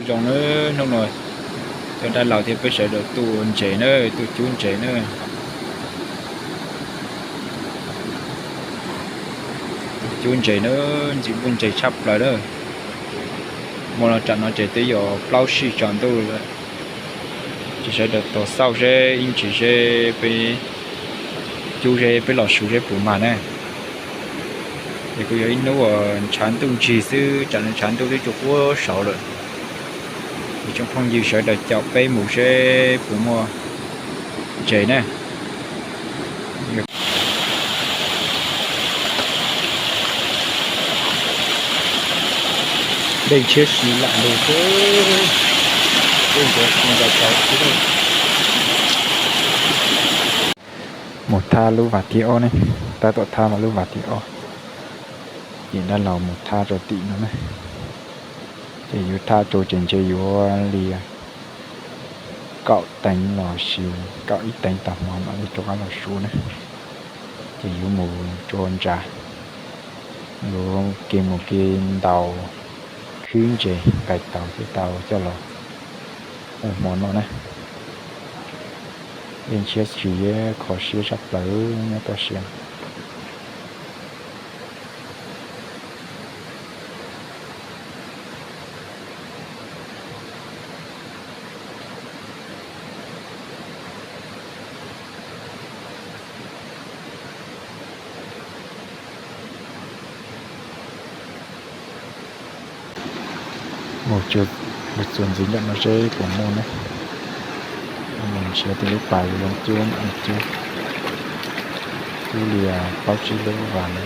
Zoo na, hnub no cov dab laug thiab peb sawv daws tuaj ntses na, tuaj cub ntses na. Cub ntses na, ntxim nplooj ntse tshaj plaws na. Hmo no tam no ces twb yog plaub sij tsaus ntuj lawm. Ces sawv daws tos xauj seb ib ntsis seb peb cub seb peb los su seb puas mag na. Ces kuj yog ib hnub uas ntshav ntuj ntsig xwb, tsam no ntshav ntuj twb tsuas quab saud lawm. Ces tsoom phooj ywg sawv daws caum peb mus seb puas muaj ntses na. Dej ntshiab si lam lug xwb, dej ntshiab si ntau tsaus xwb. Mus thab lub vas thib ob ne, tab tom thab vas lub vas thib ob, ces dab laug mus thab rau tim no ne. Ces yuav thab rau ces ntshe yuav li kaum teev los sis kaum ib teev tag hmo mam li rov qab los su ne. Ces yuav mus rau ntsa, yuav ke mus ke ntaus khwb ntses nqaij taus thiab tau coj los ua hmo noj na. Dej ntshiab si, kho siab tshaj plaws nyob toj siab. Mus txuas ntxiv ntawm no seb puas muaj ne. Mus nrhiav tej lub pas yuav cub mam li cub. Cub li plaub tsib lub vas na.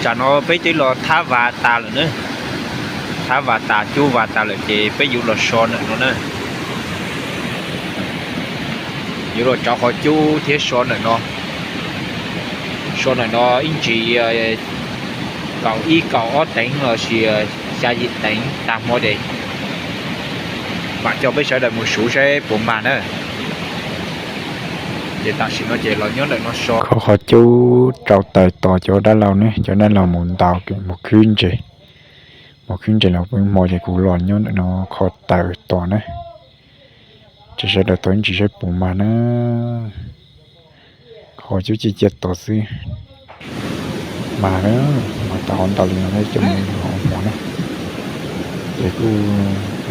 Tsam no peb twb los thab vas tas lawm na. Thab vas tas cub vas tas lawm ces peb yuav los so ntawm no na. Yuav los rauv qhov cub thiab so ntawm no. So ntawm no ib ntsis kaum ib kaum ob teev los sis xya yim teev tag hmo ces mam coj peb sawv daws mus suv saib puas mag na. Ces tam sim no ces los nyob ntawm no so. Kho qhov cub rau taws tos cov dab laug ne, cov dab laug mus ntaus mus khwb ntses. Mus khwb ntses los peb hmo ces kuv los nyob ntawm no kho taws tos na. Ces sawv daws tos ib ntsis saib puas mag na. Qhov cub cia cia tos xwb. Mag na, mag tau qhov ntau li no thiab coj mus ua hmo na. Ces kuj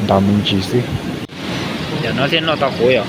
ntau me ntsis xwb. Yam no thiaj noj tau quav yom.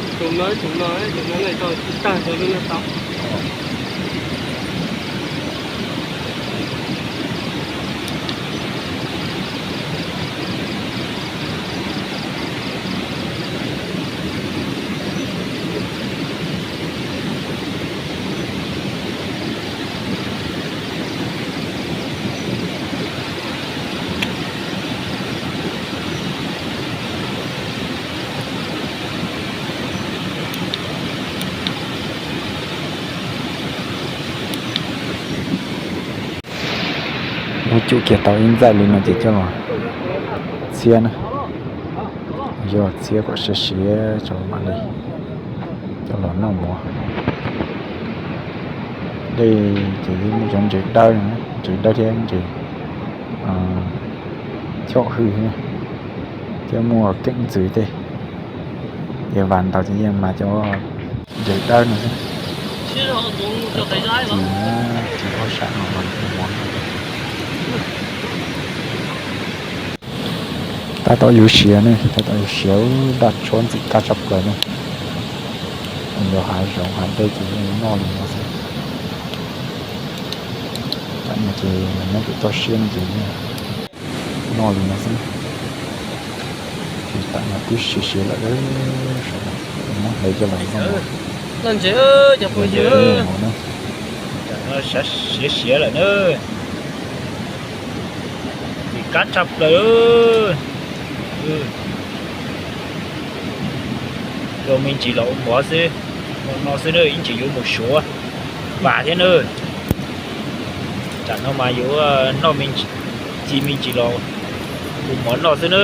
Muab cuj kiag tau ib ntxaij li no ces coj los txhiab na. Yog txhiab kom siav siav tso mam li coj los noj mov. Dej ces yeej muaj cov ntses dawb, ntses dawb thiab ntses choj hwj thiab muaj keeb ntxwv tej. Ces vas ntaus ces yeej mas cov ntses dawb no xwb. Ci, ci ob sab no mas mov. Tab tom yuav siav ne, tab tom yuav siav, daj tshuab ntxim qab tshaj plaws ne. Yog hav zoov hav dej ces yeej noj li no xwb. Tam no ces nyob pem toj siab no ces yeej noj li no xwb. Ces tam no twb siav siav lawm, muab hlev coj los noj mov. Siav siav lawm na. Ntxim qab tshaj plaws. Ua me ntsis los ua mov xwb, ua no xwb na, ib ntsis yuav mus suav vas thiab na. Tam no mas yuav noj me ntsis, ci me ntsis los ua mov noj xwb na.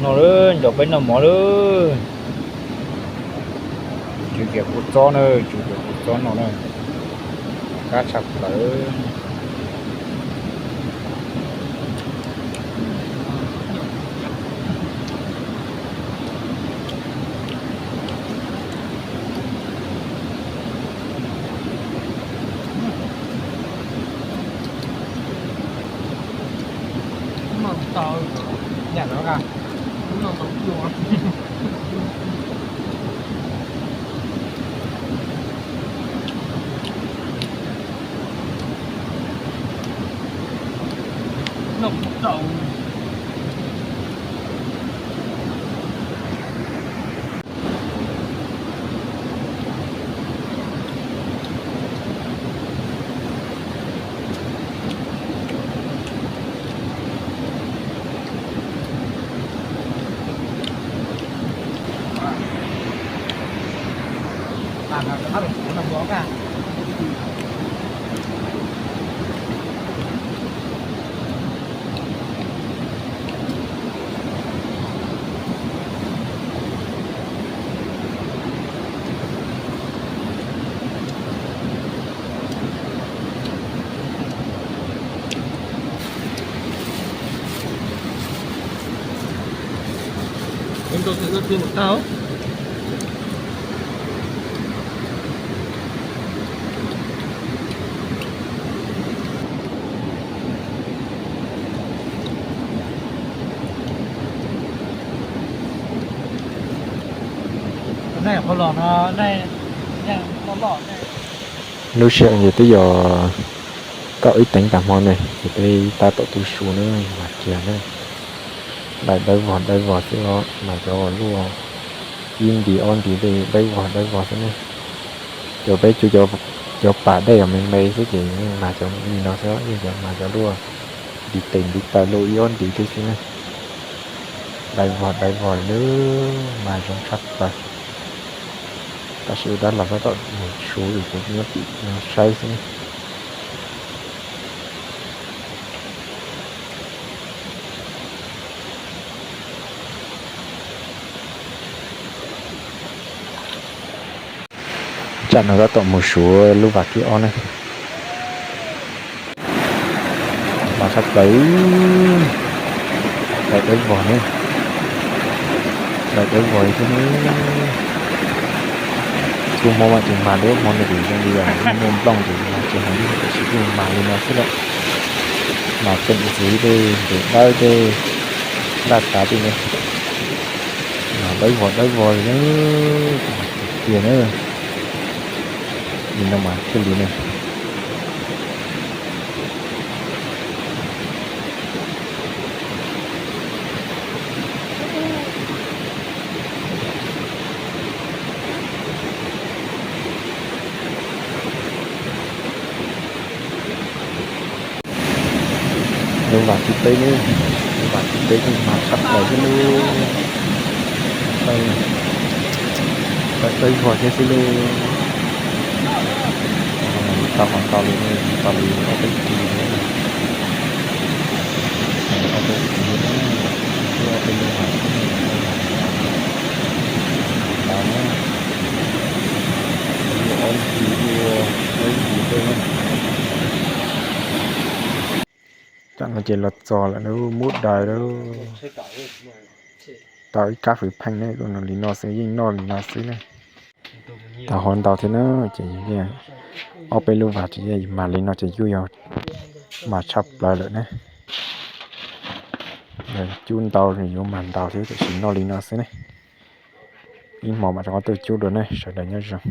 No lawm, nrog peb noj mov lawm. Tsum kiag kua txob na, tsum kiag kua txob no na. Qab tshaj plaws. Lub sij hawm ces twb yog kaum ib teev tag hmo ne, ces peb tab tom tu su na, mas kiag na. Daim dawb vog dawb vog xwb os, mas cov luaj ib nti ob nti dej dawb vog dawb vog xwb ne. Cov peb cov, cov pas dej os me me xwb ces yeej mas cov li no xwb, yeej cov mas cov luaj nti tes nti taw luaj ib ob nti thiab xwb ne. Dawb vog dawb vog li, mas zoo tshaj plaws. Tab sis dab laug tab tom mus su, kuv nyob tim no saib xwb ne. Tsam no tab tom mus suav lub vas thib ob ne. Mas tshaj plaws, daim dawb vog ne, daim dawb vog li thiab ne. Txhua hmo mas tseem mas dua, hmo no ces zoo li muaj nplooj ces mas tsis heev, tiam sis kuj mas li no xwb lawm. Mas tseem ntxiv tej ntev dawb tej laj tav tej ne, mas dawb vog dawb vog li na, mas tiag tiag na. Li no mas thiaj li ne. Lub vas thib peb ne, lub vas thib peb kuj mas tshaj plaws thiab lauj. Dawb vog thiab xwb lauj. Tau hov ntau li ne, tau li ob peb kis thiab na. Ob peb kis thiab na, ob peb lub vas thiab na, lub vas ntau na. Lub ob kis, lub ob kis tej na. Tam no ces los txog lawm, lub mub dais lawm. Tau ib kab fwv pheej ne, li no xwb, yeej noj li no xwb ne. Tau hov ntau thiab na, ces ob peb lub vas ces mas li no ces kuj yog mas tshaj plaws lawm ne. Cub ntau yuav mas ntau thiab, tiam sis noj li no xwb ne. Ib hmo mam rov qab tuaj cub dua ne, sawv daws nyob zoo.